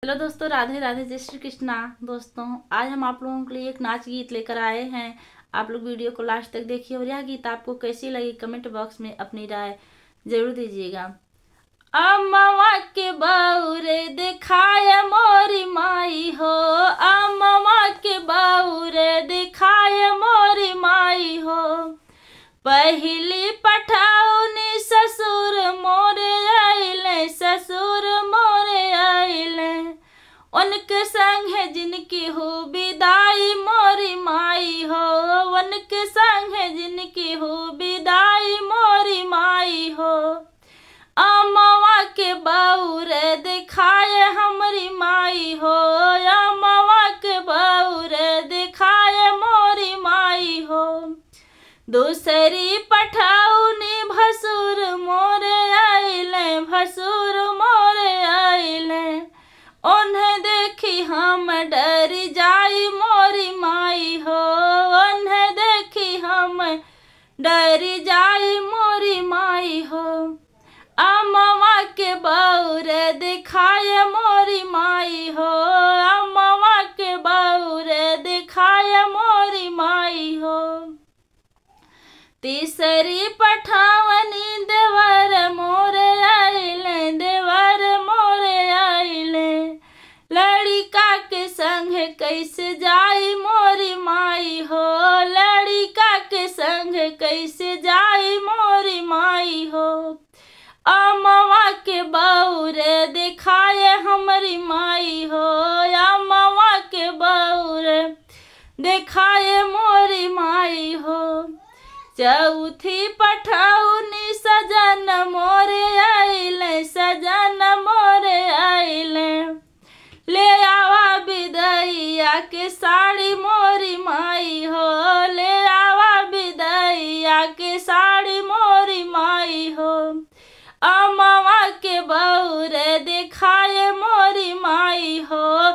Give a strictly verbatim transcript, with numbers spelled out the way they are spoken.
हेलो दोस्तों, राधे राधे, जय श्री कृष्णा। दोस्तों, आज हम आप लोगों के लिए एक नाच गीत लेकर आए हैं। आप लोग वीडियो को लास्ट तक देखिए और यह गीत आपको कैसी लगी, कमेंट बॉक्स में अपनी राय जरूर दीजिएगा। अमवा के बउरे देखाए मोरी माई हो, अमवा के बउरे देखाए मोरी माई हो। पहिली पठौनी ससुर मोरे अइले, ससुर मोरे अइले। उनके संगे जिनकी हो बिदाई मोरी माई हो, उनके संगे जिनकी हो बिदाई मोरी माई हो। अमवा के बउरे देखाए हमरी माई हो, अमवा के बउरे देखाए मोरी माई हो। दूसरी पठौनी भसुर मोरे अइले, भसुर मोरे अइले। उन्हें देखी हम डरी जाई मोरी माई हो, उन्हें देखी हम डरी जाई मोरी माई हो। अमवा के बउरे देखाए मोरी माई हो, अमवा के बउरे देखाए मोरी माई हो। तीसरी पठौनी देवर मोरे अइले, देवर मोरे अइले। लड़िका के संग कैसे जाई मोरी माई हो, लड़िका के संग कैसे जाई मोरी माई हो। अमवा के बउरे देखाए हमरी माई हो, अमवा के बउरे देखाए मोरी माई हो। चौथी पठौनी सजन मोरे अइले, सजन मोरे अइले। ले आवा बिदइया के साड़ी मोरी माई हो, ले आवा बिदइया के साड़ी मोरी माई हो। अमवा के बउरे देखाए मोरी माई हो,